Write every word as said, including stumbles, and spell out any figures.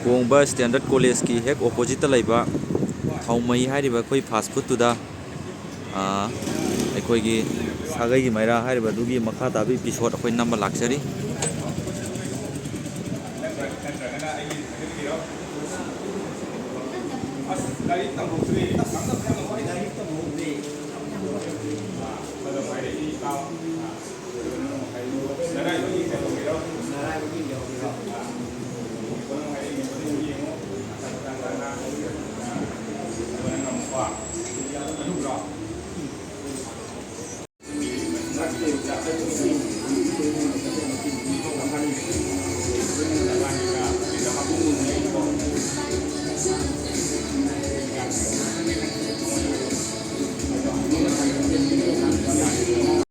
ꯀꯣꯡꯕ standard ꯀꯣꯂꯦꯖꯀꯤ ꯍꯦꯛ ꯑꯣꯄꯣꯖꯤꯠꯇ ꯂꯩꯕ ꯊꯥꯎꯃꯩ ꯍꯥꯏꯔꯤꯕ ꯑꯩꯈꯣꯏ ꯐꯥꯁ ꯐꯨꯗꯇꯨꯗ, ꯑꯥ, ꯑꯩꯈꯣꯏꯒꯤ ꯁꯥꯒꯩꯒꯤ ꯃꯩꯔꯥ ꯍꯥꯏꯔꯤꯕ ꯑꯗꯨꯒꯤ ꯃꯈꯥ ꯇꯥꯕ ꯏꯄꯤꯁꯣꯠ ꯑꯩꯈꯣꯏ ꯅꯝꯕ ꯂꯥꯛꯆꯔꯤ꯫